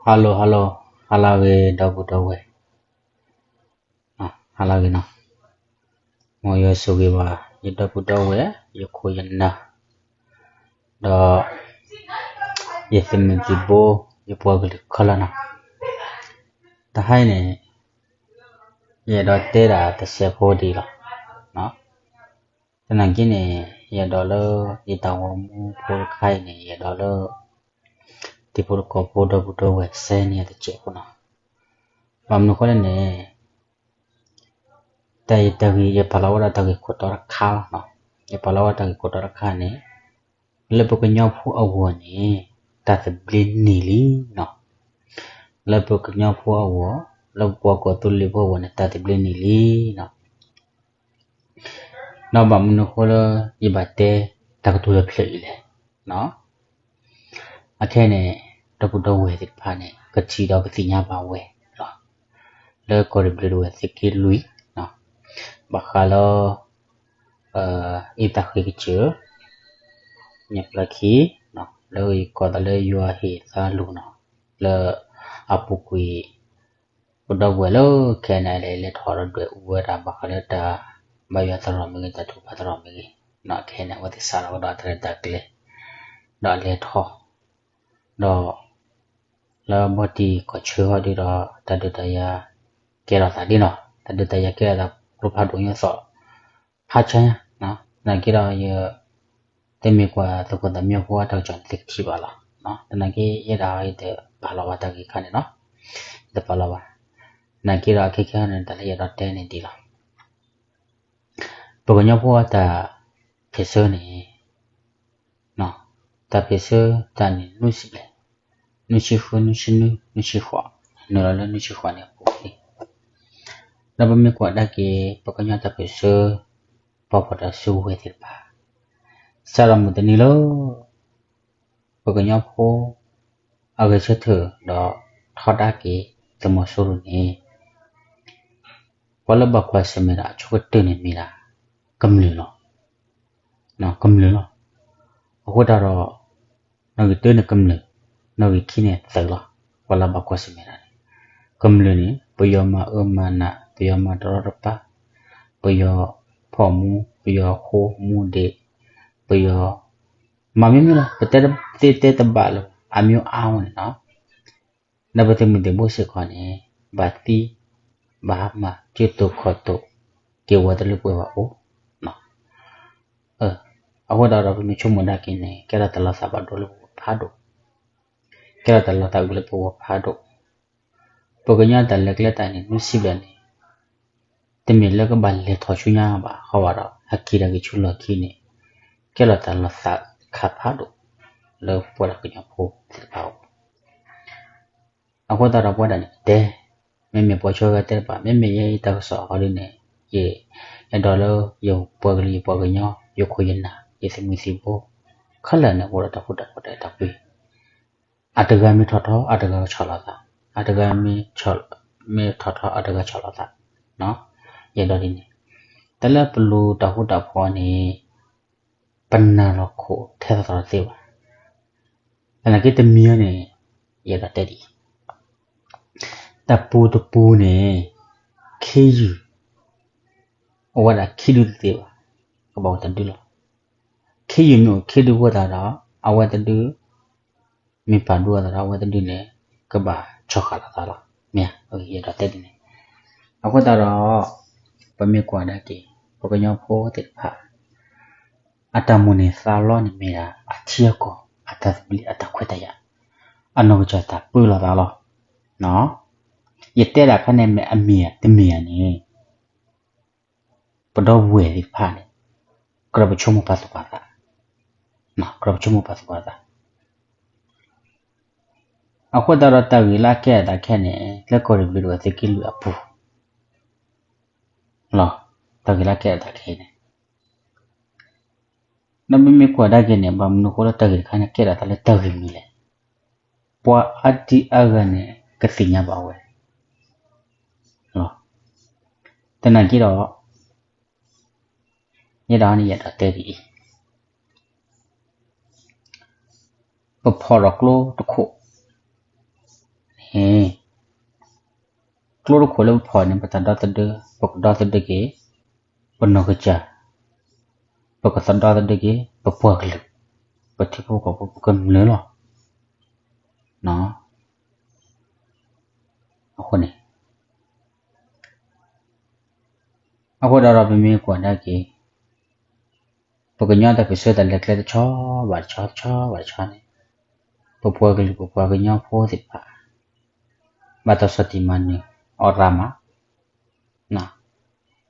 Hello hello, ဟါလၢအဂ့ၤ ဒီပုၢ်ဒီဝဲၢ်, ဟါလၢအဂ့ၤနီၤ, မ်ယွၤဆိၣ်ဂ့ၤဘၣ် ယဒီပုၢ်ဒီဝဲၢ် ယခိၣ်ယနၢ်, ဒီး ယသုးမုၢ်သံၣ်ဘိ ယပှၤကလုာ်ခဲလၢာ်နီၤ, တဟါအံၤန့ၣ် ယအဲၣ်ဒိးတဲဒၣ်တစဲးဖိဒ်အံၤလီၤ. သနာ်က့န့ၣ် ယအဲၣ်ဒိးလၢ ယတၢ်ဂီၤမူဖိတခါအံၤန့ၣ် ယအဲၣ်ဒိးလၢ တံၤဖိသကိးဖိ ဒီပုၢ်ဒီဝဲၢ် စဲန့ၢ်တစဲးဖိနီၤ, ဘၣ်မနုၤအဃိလဲၣ်န့ၣ် တၢ်ယတၢ်ဂ့ၢ် ယပာ်လီၤဝဲဒၣ်တၢ်ဂ့ၢ်ခိၣ်တီတခါလီၤ. ယပာ်လီၤဝဲတၢ်ဂ့ၢ်ခိၣ်တီတခါန့ၣ် လၢပကညီဖိအဂီၢ်န့ၣ် တၢ်သဘျ့န့ၢ်လံနီၤ, လၢပကညီဖိအဂီၢ် လၢပပှၤကီၢ်သူလ့ၤဖိအဂီၢ်န့ၣ် တၢ်သဘျ့န့ၢ်လံနီၤ. ဒီးဘၣ်မနုၤအဃိလၢ ယဘၣ်တဲတၢ်ကတိၤလၢဖျၢၣ်အံၤလဲၣ်. အခဲန့ၣ် ဒီပုၢ်ဒီဝဲၢ်သ့ၣ်တဖၣ်န့ၣ် ကထံၣ်ဒီးကသ့ၣ်ညါဘၣ်ဝဲလီၤ. လၢကီၢ်ရ့ၣ်ဘျ့းဒဝဲၢ်သုးက့လွံၢ် ဘၣ်ဃးလၢ အ့ၣ်သးဃ့ကစၢၢ် ညၣ်ပျၢခံ လၢယကိးသးလၢယွၤဟ့ၣ်သါလိၤနီၤ, လၢအပူၤကွံာ် ပဒီပုၢ်ဝဲၢ်လၢ ခဲန့ၣ် လဲၤလဲၤထီၣ်ဒီးဒွဲၣ်အူဝဲဒၣ် ဘၣ်ဃးလၢတၢ်ဘါယွၤသရိာ်မ့ၢ်ဂ့ၤ တၢ်ထုကဖၣ်သရိာ်မ့ၢ်ဂ့ၤ, ခဲန့ၣ် အဝဲသ့ၣ်စးထီၣ်ကဒီးတၢ်ရဲၣ်တၢ်ကျဲၤ ဒီးအလဲၤထီၣ် ဒီး လၢဘီတံၢ်ကီၢ်ဆၢဟီဒုဒီး တၢ်ဒုးတၢ်ယၤကဲထီၣ်သးဒ်နီၤ, တၢ်ဒုးတၢ်ယၤကဲထီၣ်သး ကျိဖးဒိၣ်ညိသီၣ် ဖးဆါညါ, သနာ်က့ဒီးယ တမ့ၢ်ကွၢ်သုးခိၣ်သးမံဖိအတၢ်ကစီၣ်န့ၣ် သုကထံၣ်ဘၣ်လီၤ. သနာ်က့ယဲဒၣ်အံၤတပာ်လီၤဘၣ်တၢ်ဂ့ၢ်ခါန့ၣ်နီၤ, တပာ်လီၤဘၣ်. သနာ်က့ဒီးအခဲခဲန့ၣ် တၢ်လၢယအဲၣ်ဒိးတဲန့ၣ်ဒ်လီၤ. ပကညီဖိအတၢ်ဖ့ၣ်ဆၢန့ၣ် တၢ်ဖ့ၣ်ဆၢတၢ်န့ၣ် နွံဆံဘျဲၣ်, နွံဆံဃု, နွံဆံနွံ, နွံဆံဃိး, နုာ်လီၤလၢနွံဆံဃိးန့ၣ်အပူၤလံ. ဒီးပမ့ၢ်ကွၢ်ဒၣ်က့ၤ ပကညီတၢ်ဖ့ၣ်ဆၢ ပှၤဖီၣ်တၢ်စုကဝဲၤသ့ၣ်တဖၣ် စးထီၣ်မုၢ်တနံၤလၢ ပကညီဖိ အဂဲၤဆၢထၢၣ်ဒီးထီဒါက့ၤသုးမီၤစိရိၤန့ၣ် ပှၤလၢဘၣ်ကွၢ်ဆၢၣ်မဲာ်တၢ်အဆိကတၢၢ်န့ၣ်မ့ၢ်ဒၣ် ကမျၢၢ်လီၤ. ကမျၢၢ်လီၤ. အဃိသတးဒီး နီၣ်ဂံၢ်တၢန့ၣ်ကမျၢၢ်, နီၣ်ဂံၢ်ခံန့ၣ်သုးလီၤ. ပှၤလၢဘၣ်ကွၢ်ဆၢၣ်မဲာ်တၢ်န့ၣ် ကမျၢၢ်န့ၣ် ပယီၤမၤအၢမၤနး, ပယီၤမၤတရီတပါ, ပယီၤဖီၣ်မူ, ပယီၤဃိမူဒံး, ပယီၤ မၤမ့မ့ၢ်လီၤ. ပတဲသ့တဲတဘၣ်လၢၤ အမံၤအါဝဲန့ၣ်လီၤ. ဒီးပသုးမုၢ်သံၣ်ဘိစ့ၢ်ကီးန့ၣ် ဘၣ်သံ ဘၣ်ဟါမၢ် ကၠိတိာ်ခီၣ်တိာ် က့ၤဝဲတလၢပှဲၤဘၣ်အိၣ်. အဃိသတးဒီးပမ့ၢ်ဆိကမိၣ်ဒၣ်က့ၤန့ၣ် ကဲထီၣ်တၢ်လီၤသးဘၣ်ဒိလၢပဂီၢ်ဖးဒိၣ်, ကဲထီၣ်တၢ်လီၤသးအုးလၢပဂီၢ်ဖးဒိၣ်. ပကညီတၢ်လဲၤကျဲတၢ်န့ၣ် နွံဆံဘျဲၣ်န့ၣ် တမ့ၢ်လၢကဘၣ်လဲၤထီၣ်ဆူညါဘၣ် ဃီဘၣ်ဒီး ဟဲက့ၤတၢ်ဂ့ၢ်ဆူလီၢ်ခံန့ၣ် ကဲထီၣ်တၢ်လီၤသးခးဖးဒိၣ် လၢပဝဲဒၣ်ကညီဖိသ့ၣ်တဖၣ်အအိၣ်. အဃိသတးဒီးပဝဲဒၣ်န့ၣ်တဲ, မ့မ့ၢ်ပှၤဆိဂၤတဲတဖၣ် မ့မ့ၢ်ယဲအံၤတၢ်ကစီၣ်အဃိဒ်န့ၣ် ယအဲၣ်ဒိးလၢယပှၤကလုာ် ယပှၤကညီ ယခိၣ်ယနၢ် ယသုးမုၢ်သံၣ်ဘိ ခဲလၢာ်န့ၣ် အိၣ်ဒီးတၢ်ဃူတၢ်ဖိးတၢ်အဲၣ်တၢ်ကွံ အတဂၤမ့ၢ်ထီၣ်ထီ အတဂၤကဆီၣ်လီၤသး, အတဂၤမ့ၢ် မ့ၢ်ထီၣ်ထီ အတဂၤဆီၣ်လီၤသး, ယအဲၣ်ဒိးဒ်န့ၣ်, တၢ်လၢပလိၤတၢ်ဃူတၢ်ဖိးန့ၣ် ပနာ်လီၤခိၣ်ထဲသိးသိးတသ့ဘၣ်. သနာ်က့တမံၤန့ၣ် ယအဲၣ်ဒိးတဲဒ်အံၤ, တၢ်ပူၤတပူၤန့ၣ် ခ့ယုၢ် အိၣ်ဝဲဒၣ်ခံဒုတသ့ဘၣ်, ကဘၣ်အိၣ်တဒုလီၤ. ခ့ယုၢ်မ့ၢ်အိၣ်ခံဒုအဃိသတးဒီး အဝဲတဒု မ့ၢ်ပာ်ဒိအသးဒီး အဝဲတဒုန့ၣ် ကဘၣ်ဆီၣ်ဃာ်လီၤသးလီၤ. မ့ၢ်ယအဲၣ်ဒိးတဲဒ်န့ၣ်, အဃိသတးဒီး ပမ့ၢ်ကွၢ်ဒၣ်က့ၤ ပကညီဖိသ့ၣ်တဖၣ် အတၢ်မိၣ်န့ၢ်သးလီန့ၣ်မ့ၢ်ဒၣ် အထံအကီၢ် အတၢ်သဘျ့ အတၢ်ခွဲးတၢ်ယာ် အနီၢ်ကစၢ်တၢ်ပၢလီၤသးလီၤ. ယတဲဒၣ်ခါန့ၣ်မ့ၢ်အမ့ၢ်ဧါတမ့ၢ်ဧါန့ၣ် ပဒီပုၢ်ဝဲၢ်သ့ၣ်တဖၣ်န့ၣ် ကြၢးပဆိကမိၣ်ပာ်သူၣ်ပာ်သး, ကြၢးပဆိကမိၣ်ပာ်သူၣ်ပာ်သး. အဃိသတးဒီးတၢ်ဂ့ၢ်လၢအကဲအသးခဲန့ၣ် လၢကီၢ်ရ့ၣ်ဘျ့းဒဝဲၢ်သုးက့လွံၢ်အပူၤ လီၤ. တၢ်ဂ့ၢ်လၢအကဲအသးခဲအံၤန့ၣ် ဒီးပမ့ၢ်ကွၢ်ဒၣ်က့ၤန့ၣ် ဘၣ်မနုၤအဃိလၢတၢ်ဂ့ၢ်တခါန့ၣ် ကဲဒၣ်တၢ်လၢတၢ်ဂ့ၢ်မနုၤလဲၣ်. ပှၤအါဒံအါဂၤန့ၣ် ကသ့ၣ်ညါဘၣ်ဝဲ သနာ်က့ဒီး ယဲဒၣ်န့ၣ် ယအဲၣ်ဒိးတဲဒ်အံၤ, ပဖီၣ်ထီၣ်ကျိတခိၣ် အ့ ကျိတခိၣ်လၢပဖီၣ်န့ၣ် ပသးဒီသဒၢ, ပကဒီသဒၢက့ၤ ပနီၢ်ကစၢ်, ပကသးဒီသဒၢက့ၤ ပပှၤကလုာ်, ပထံဖိကီၢ်ဖိ ပကမျၢၢ်လီၤ. အဃိန့ၣ် အဃိဒီး ပမ့ၢ်ကွၢ်ကဒါက့ၤ ပကညီတၢ်ပၢၢ်ဆၢတၢ်လဲၤကျဲတဆီဘၣ်တဆီ တဆီဘၣ်တဆီန့ၣ်, ပပှၤကလုာ် ပပှၤကညီဖိသ့ၣ်တဖၣ် ဘၣ်တၢ်ဆီၣ်တံၢ်မၤနၢၤအီၤရၤမး,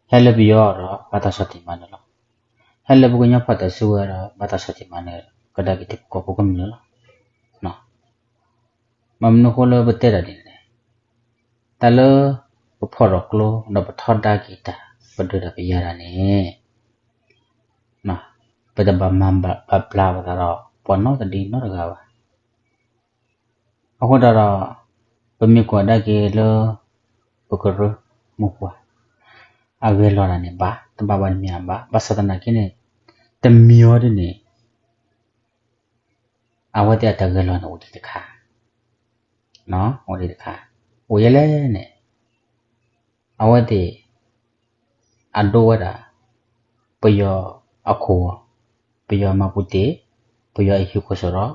ဟဲလၢပယီၤဒီး ဘၣ်တၢ်ဆီၣ်တံၢ်မၤနၢၤလီၤ. ဟဲလၢပကညီဖီၣ်တၢ်စုဝဲဒီး ဘၣ်တၢ်ဆီၣ်တံၢ်မၤနၢၤကဒါက့ၤထံဖိကီၢ်ဖိကမျၢၢ်လီၤ. ဘၣ်မနုၤအဃိလၢပတဲဒၣ်ဒ်န့ၣ်လဲၣ်, တၢ်လၢ ပဖီၣ်ထီၣ်ကျိ ဒီးပထီဒါက့ၤတၢ် ပဒုးတၢ်ပယၤတၢ်န့ၣ် ပတဘၣ်မၤဘၣ်ဘျးပသးဒီး ပှၤနီတဒံနီတဂၤဘၣ်. အဃိဒီး ပမ့ၢ်ကွၢ်ကဒါက့ၤလၢ ပကရၢမိၢ်ပှၢ် အဂဲၤလီၤတၢ်န့ၣ်ဘၣ်, တဘၣ်ဘၣ်တမံၤဘၣ်, ဘၣ်ဆၣ်သနာ်က့န့ၣ် တမံၤအီၤဒ်န့ၣ် အဝဲသ့ၣ်အတၢ်ဂဲၤလီၤန့ၣ်အိၣ်ဒံးတခါ, အိၣ်ဒံးတခါ, အိၣ်ယဲလဲၣ်န့ၣ် အဝဲသ့ၣ် အဒိဝဲဒၣ် ပယီၤအခိၣ်ဂီၤ, ပယီၤမၤပူၤတ့ၢ်, ပယီၤအဟံၣ်ခိၣ်စရီ,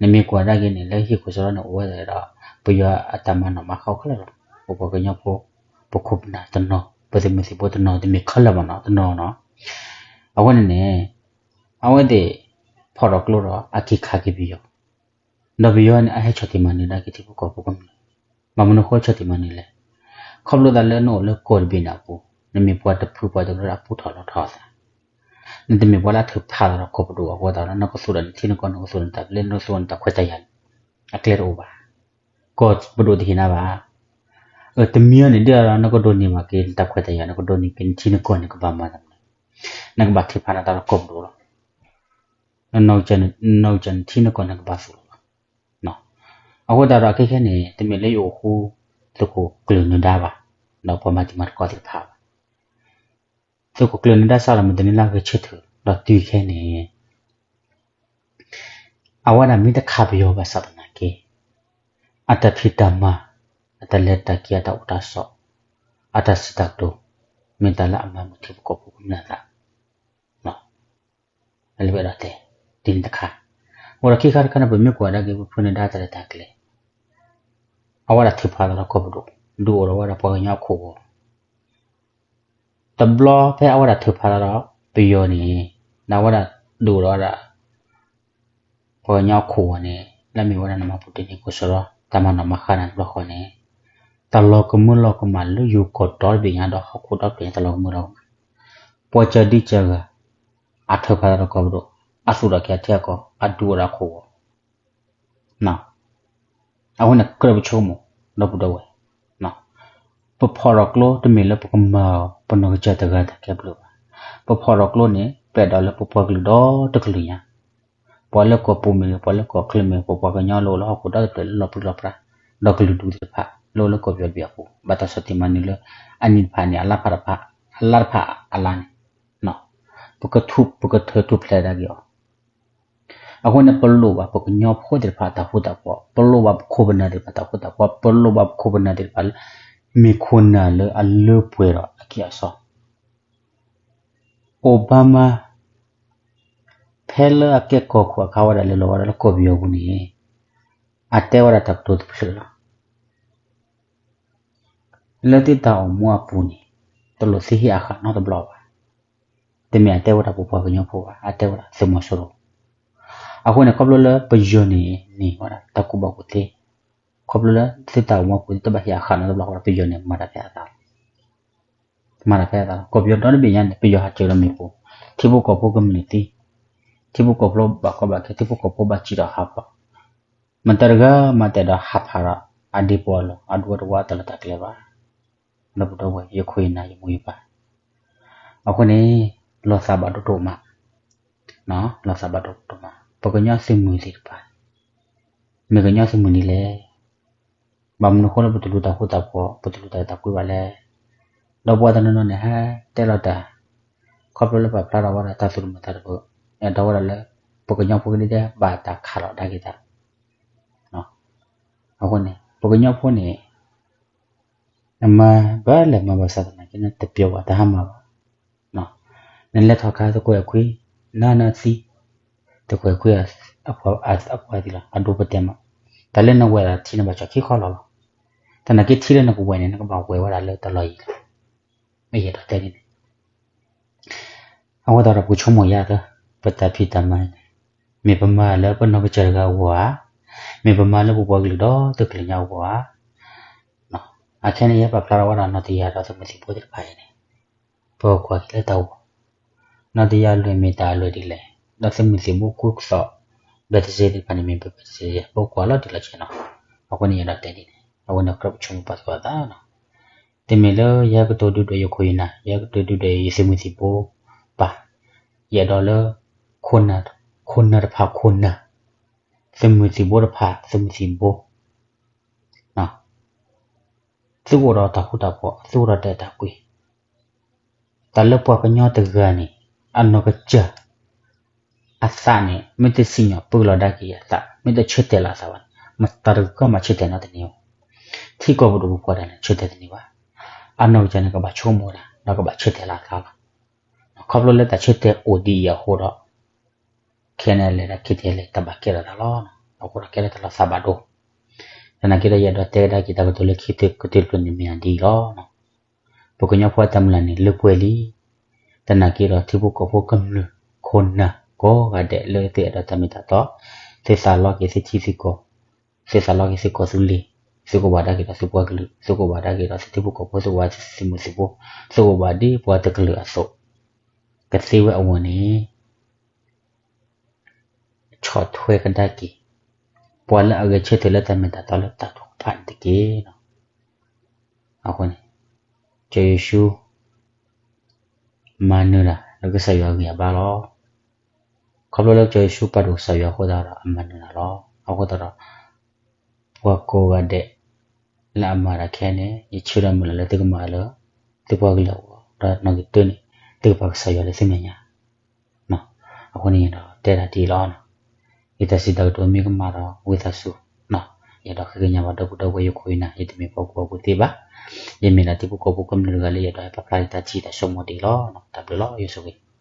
နမ့ၢ်ကွၢ်ကဒါက့ၤန့ၣ် လၢဟံၣ်ခိၣ်စရီန့ၣ်အိၣ်ဝဲဒၣ်ဒီး ပယီၤအတၢ်မၤနီၣ်မၤဃါခဲလၢာ်လီၤ. ပပှၤကညီဖိ ပခိၣ်ပနၢ်တနီၤ, ပသုးမုၢ်သံၣ်ဘိတနီၤ, တမ့ၢ်ခဲလၢာ်ဘၣ်နီၤ, တနီၤနီၤ. အဃိန့ၣ်န့ၣ် အဝဲသ့ၣ် ဖီၣ်ထီၣ်ကျိဒီး အက့ၤခးက့ၤပယီၤ, ဒီးပယီၤန့ၣ် အဟဲဆီၣ်တံၢ်မၤနၢၤဒၣ်က့ၤထံဖိကီၢ်ဖိကမျၢၢ်, ဘၣ်မနုၤအဃိဆီၣ်တံၢ်မၤနၢၤလဲၣ်. ခီဖျိသးလၢနအိၣ်လၢကီၢ်တဘ့ၣ်န့ၣ်အပူၤ, နမ့ၢ်ပှၤတဖုပှၤတရၢအပူထီၣ်လီၤထီၣ်အသး, နတမ့ၢ်ပှၤလၢအထုးဖးသးဒီးကီၢ်ပဒိၣ်အဃိသတးဒီး နကသူၣ်ဒီးနထံနကီၢ်, နကသူၣ်ဒီးနတၢ်ပျဲ, နကသူၣ်ဒီးနတၢ်ခွဲးတၢ်ယာ်န့ၣ် အကျဲတအိၣ်ဘၣ်. ကီၢ်ပဒိၣ်တဟ့ၣ်နၤဘၣ်. တမံၤအံၤန့ၣ် ဒ်သိးဒီး နကဒိးန့ၢ်ဘၣ်က့ၤနတၢ်ခွဲးတၢ်ယာ်, နကဒိးန့ၢ်က့ၤနထံနကီၢ်န့ၣ် ကဘၣ်မၤသးမနုၤလဲၣ်. နကဘၣ်ထုးဖးနသးဒီးကီၢ်ပဒိၣ်လီၤ. နနီၢ်ကစၢ်နထံနကီၢ်န့ၣ် ကဘၣ်သူၣ်လီၤလီၤ. အဃိသတးဒီး ခဲခဲန့ၣ် တမ့ၢ်လၢယအိၣ်ဃူ သုးခိၣ်ကျၢၢ်နၢၤဒါဘၣ်, ဒီးပှၤမၤတံၤမၤသကိးသ့ၣ်တဖၣ်ဘၣ်. သုးခိၣ်ကျၢၢ်နၢၤဒါစးထီၣ်မုၢ်တနံၤလၢဂဲၤဆၢထၢၣ်ဒီးတုၤခဲန့ၣ် အဝဲဒၣ်မ့ၢ်တခးပယီၤဘၣ်ဆၣ်သနာ်က့ အတၢ်ဖံးတၢ်မၤ, အတၢ်လဲၤတၢ်က့ၤ, အတၢ်အိၣ်တၢ်ဆိး, အတၢ်စံးတၢ်ကတိၤ, မ့ၢ်တၢ်လၢအမၤမုာ်ထံဖိကီၢ်ဖိကမျၢၢ်အသး လၢပအဲၣ်ဒိးတဲ ဒ်န့ၣ်တခါ. အိၣ်ဒီးခံခါတခါန့ၣ် ပမ့ၢ်ကွၢ်ကဒါက့ၤ ပဖုနၢၤဒါတၢ်ရဲၣ်တၢ်ကျဲၤ, အဝဲဒၣ်ထုးဖးသးဒီးကီၢ်ပဒိၣ်, ဒုးအိၣ်ထီၣ်ဝဲဒၣ်ပှၤကညီအခိၣ်ဂီၤ တဘျီဖဲအဝဲဒၣ်ထုးဖးသးဒီးပယီၤန့ၣ်, ဒီးအဝဲဒၣ်ဒုးအိၣ်ထီၣ်ဝဲဒၣ် ပှၤကညီအခိၣ်ဂီၤန့ၣ် လၢအမ့ၢ်ဝဲဒၣ်နမၤပူၤတ့ၢ်န့ၢ်ခိၣ်စရီ, တၢ်မၤနီၣ်မၤဃါန့ၣ်တဘျီဃီန့ၣ်, တၢ်လီၤကမၢလီၤကမၣ်လၢယိၤကီၢ်ဒီတဘ့ၣ်ညါဒီးဟီၣ်ခိၣ်ဒီတဘ့ၣ်ညါ တၢ်လီၤကမၢလီၤကမၣ်, ပှၤကၢဒံကၢဂၤ အထုးဖးသးဒီးကီၢ်ပဒိၣ်, အသူၣ်ထီၣ်က့ၤအထံအကီၢ်, အဒုးအိၣ်ဒီးအခိၣ်ဂီၤ အဃိန့ၣ် ကြၢးပဆိကမိၣ် ဒီပုၢ်ဒီဝဲၢ်, ပဖီၣ်ထီၣ်ကျိတမ့ၢ်လၢပကမၤအီၤ ပနီၢ်ကစၢ်တဂၤတၢ်ကဲဘျုးဘၣ်. ပဖီၣ်ထီၣ်ကျိန့ၣ် ပျဲၢ်ဒီးလၢပပှၤကလုာ်ဒီတကလုာ်ညါ, ပှၤလၢကီၢ်ပူၤမ့ၢ်ဂ့ၤ, ပှၤလၢကီၢ်ချၢမ့ၢ်ဂ့ၤ, ပပှၤကညီလၢအိၣ်လၢဟီၣ်ခိၣ်ဒီတဖျၢၣ်လၢလီၤပြံလီၤပြါ, ဒီးကလုာ်ဒူၣ်သ့ၣ်တဖၣ် လၢအိၣ်လၢကီၢ်ပယီၤတဘ့ၣ်အပူၤ ဘၣ်တၢ်ဆီၣ်တံၢ်မၤနၢၤလၢ အနံၣ်တဖၣ်န့ၣ် အလါတဖၣ်တဖၣ်, အလါတဖၣ်အလါန့ၣ် ပကထူၣ် ပကထၢထူၣ်ဖျဲးဒၣ်က့ၤအီၤ အဃိန့ၣ် ပလိၣ်ဘၣ်ပကညီဖိသ့ၣ်တဖၣ်အတၢ်ဃူတၢ်ဖိး, ပလိၣ်ဘၣ်ပခိၣ်ပနၢ်သ့ၣ်တဖၣ်တၢ်ဃူတၢ်ဖိး, ပလိၣ်ဘၣ်ပခိၣ်ပနၢ်သ့ၣ်တဖၣ်လၢ မ့ၢ်ခိၣ်နၢ်လၢအလၢပှဲၤဒီးအခံအစီ အိၣ်ဘၣ်မး ဖဲလၢအကဲကီၢ်ခိၣ်အခါဝဲဒၣ်လဲၤလီၤဝဲဒၣ်လၢကီၢ်ပယီၤပူၤန့ၣ် အတဲဝဲဒၣ်တၢ်ကတိၤတဖျၢၣ်လီၤ. လၢသုတၢ်အိၣ်မူအပူၤန့ၣ် တလိၣ်သုဟ့ၣ်အဃၣ်နီတဘျီဘၣ်. တမ့ၢ်အတဲဝဲဒၣ်ပပှၤကညီဖိဘၣ်, အတဲဝဲဒၣ်သုးမီၤစိရိၤ. အဃိန့ၣ် ခီဖျိလၢပယီၤန့ၣ် န့ၢ်ဝဲဒၣ်တၢ်ကူၣ်ဘၣ်ကူၣ်သ့, ခီဖျိလၢသုတၢ်အိၣ်မူအပူၤန့ၣ် တဘၣ်ဟ့ၣ်အဃၣ်နီတဘျီဃီဒီး ပယီၤန့ၣ်မၤတၢ်ဖဲအသးလီၤ. မၤတၢ်ဖဲအသးလီၤ. ကီၢ်ပယီၤဒီတဘ့ၣ်ညါန့ၣ် ပယီၤဟးစၢၤဒီးမ့ၣ်ပိၢ်, ထံဖိကီၢ်ဖိကမျၢၢ်သံ, ထံဖိကီၢ်ဖိဘၣ်ကီဘၣ်ခဲ, ထံဖိကီၢ်ဖိဘၣ်စံၣ်ဒီးဟးဖျိး, မတၤတဂၤမးတအဲၣ်ဒိးဟးဖးဒီး အဒ့ပီၤအလီၢ်, အဒူအတဝါအတၢ်လီၢ်တၢ်ကျဲဘၣ်. ဒီပုၢ်ဒီဝဲၢ် ယခိၣ်ယနၢ်ယမိၢ်ယပၢ်, အဃိန့ၣ် လီၤသးဘၣ်ဒိဒိၣ်မး, လီၤသးဘၣ်ဒိဒိၣ်မး, ပကညီသုးမုၢ်သ့ၣ်တဖၣ် မ့ၢ်ကညီသုးမုၢ်ဒ်လဲၣ်. ဘၣ်မနုၤအဃိလၢပတလူၤတၢ်ဃူတၢ်ဖိး, ပတလူၤတၢ်အဲၣ်တၢ်ကွံဘၣ်လဲၣ်. ဒီးပှၤတနီၤနီၤန့ၣ် ဟဲတဲလီၤတၢ်, ခီဖျိလၢပာ်ဖျါထီၣ်ဝဲဒၣ်တၢ်သူၣ်တမုာ်သးတမုာ်, အဲၣ်ဒိးဝဲဒၣ်လၢ ပကညီဖိကဒဲကဒဲဘၣ်တၢ်ခးလီၤဒၣ်က့ၤတၢ်. အဃိန့ၣ် ပှၤကညီဖိန့ၣ် နမၤဘၣ်လဲၤမၤဘၣ်ဆၣ်သနာ်က့ နတပျီၤဘၣ် တဟါမၢ်ဘၣ်. နလဲၤထီၣ်ခါသကွဲးခွံ, နနသံ, သကွဲးခွံ အပှၤသံလီၤ အဒိပတဲမး, တၢ်လၢနဝဲၢ်ဒီးထံနဘၣ်ကၠီၣ်ခံခီလီၤလီၤ. သနာ်က့ထံလၢနကဝဲၢ်န့ၣ် နကဘၣ်ဝဲၢ်ဝဲဒၣ်လၢတလီၢ်ယံၤလီၤ. မ့ၢ်ယအဲၣ်ဒိးတဲဒ်န့ၣ် အဃိသတးဒီး ပကဆိကမိၣ်ယၤသၢ, ပတၢ်ဖံးတၢ်မၤန့ၣ် မ့ၢ်ပမၤလၢပနီၢ်ကစၢ်တဂၤအဂီၢ်ဧါ, မ့ၢ်ပမၤလၢပပှၤကလုာ်ဒီတကလုာ်ညါအဂီၢ်ဧါ. အခဲန့ၣ် ယဟဲပာ်ဖျါထီၣ်ဝဲဒၣ်နီၢ်တယၢ်ဒီးသုးမုၢ်သံၣ်ဘိသ့ၣ်တဖၣ်အံၤန့ၣ် ပကွၢ်က့ၤလၢတၢ်ဂီၤ, နီၢ်တယၢ်အလွဲၢ်မ့ၢ်တၢ်အလွဲၢ်ဒ်လဲၣ်, ဒီးသုးမုၢ်သံၣ်ဘိကိးကသီၣ် ဘက်တစ့သ့ၣ်တဖၣ်န့ၣ် မ့ၢ်ဘက်တစ့ ပကွၢ်လီၤတံၢ်လီၤဆဲးနီၤ. အဃိန့ၣ် ယအဲၣ်ဒိးတဲဒ်န့ၣ် အဝဲန့ၣ်ကြၢးပဆိကမိၣ်ပာ်သူၣ်ပာ်သးနီၤ. တမ့ၢ်လၢယဟဲကတိၤဒုၣ်ဒွဲၣ်ယခိၣ်ယနၢ်, ယဟဲကတိၤဒုၣ်ဒွဲၣ်ယသုးမုၢ်သံၣ်ဘိဘၣ်. ယအဲၣ်ဒိးလၢ ခိၣ်နၢ်တဖၣ်ခိၣ်နၢ်, သုးမုၢ်သံၣ်ဘိတဖၣ်သုးမုၢ်သံၣ်ဘိ သုအိၣ်ဒီးတၢ်ဃူတၢ်ဖိး, သုအိၣ်ဒီးတၢ်အဲၣ်တၢ်ကွံ. တၢ်လၢပှၤကညီတဂၤန့ၣ် အနီၢ်ကစၢ် အသးန့ၣ် မ့ၢ်တစံၣ်ညီၣ်ပၢလီၤဒၣ်က့ၤအသး, မ့ၢ်တဆၢတဲာ်လီၤအသးဘၣ်န့ၣ် မတၤတဂၤမးဆၢတဲာ်နီတန့ၢ်ဘၣ်. ထံကီၢ်ပဒိၣ်ပပှၢ်တၢ်န့ၣ် ဆၢတဲာ်တန့ၢ်ဘၣ်. အနီၢ်ကစၢ်န့ၣ် ကဘၣ်ဆိကမိၣ်ဝဲဒၣ် ဒီးကဘၣ်ဆၢတဲာ်လီၤအသးလီၤ. ခီဖျိလၢတၢ်ဆၢတဲာ်အိၣ်ဒ်အံၤအဃိဒီး ခဲန့ၣ်လဲၤဒီး ခဲန့ၣ်လဲၤ တၢ်ဘၣ်ကဲထီၣ်သးလီၤ. အဃိဒီးကဲလၢတၢ်လီၤသးဘၣ်ဒိ သနာ်က့ဒီး ယအဲၣ်ဒိးတဲကဒါက့ၤတၢ်ကတိၤလၢခံကတၢၢ်တဖျၢၣ်န့ၣ်မ့ၢ်ဒ်အံၤလီၤ. ပှၤကညီဖိအတၢ်မုၢ်လၢ်န့ၣ် လၢပှဲၤလံ. သနာ်က့ဒီးထံဖိကီၢ်ဖိကမျၢၢ်ခိၣ်နၢ်ကိးဂၤဒဲးလၢသုအဲၣ်ဒိးတၢ်မ့ၢ်တၢ်တီ, သုသးလီက့ၤသုထံသုကီၢ်, သုသးလီက့ၤသုကီၢ်သုလ့ၤ, သုကဘၣ်ဒၣ်က့ၤဒီးသုပှၤကလုာ်, သုကဘၣ်ဒၣ်က့ၤဒီးသုထံဖိကီၢ်ဖိ, သုကဘၣ်သုးမုၢ်သံၣ်ဘိ, သုကဘၣ်ဒ်ပှၤတကလုာ်အသိး, ကသ့ဝဲအဂီၢ်န့ၣ် ဆီၣ်ထွဲကဒါက့ၤ ပှၤလၢအဂဲၤဆၢထၢၣ်လၢတၢ်မ့ၢ်တၢ်တီ လၢတၢ်ထုကဖၣ်န့ၣ်တက့ၢ်. အဃိန့ၣ် ကစၢ်ယ့ၣ်ၡူး မၤနၢၤတၢ်လၢကစၢ်ယွၤအဂံၢ်အဘါလီၤ. ခီဖျိလၢကစၢ်ယ့ၣ်ၡူးပာ်ဒိၣ်ကစၢ်ယွၤအဃိသတးဒီး အမၤနၢၤတၢ်လီၤ. အဃိသတးဒီး ပှၤကိးဂၤဒဲး လၢအမၤတၢ်ခဲအံၤန့ၣ် ယဆၢဒီးမုၢ်လၢ်လၢသုကမၤလၢ သုပှၤကလုာ်အဂီၢ် ဒီးနီၣ်ဂံၢ်တၢန့ၣ် သုကပာ်ကစၢ်ယွၤလၢသုမဲာ်ညါ အဃိန့ၣ်ဒီးတဲဒၣ်ဒ်အံၤလီၤ. ယတၢ်စံးတၢ်ကတိၤမ့ၢ်ကမၣ်ဒီးဝံသးစူၤ, ယအဲၣ်ဒိးဃ့ကညးဘၣ်ဒီပုၢ်ဒီဝဲၢ်ယခိၣ်ယနၢ်, ယတမ့ၢ်ပှၤကူၣ်ဘၣ်ကူၣ်သ့ဘၣ်. ယမ့ၢ်ဒၣ်ထံဖိကီၢ်ဖိကမျၢၢ်တဂၤလၢယအဲၣ်ဒိးဟဲပာ်ဖျါယတၢ်ထံၣ်တၢ်ဆိကမိၣ်ဒ်အံၤလီၤ. တၢ်ဘျုးလီၤ ယွၤဆိၣ်ဂ့ၤ.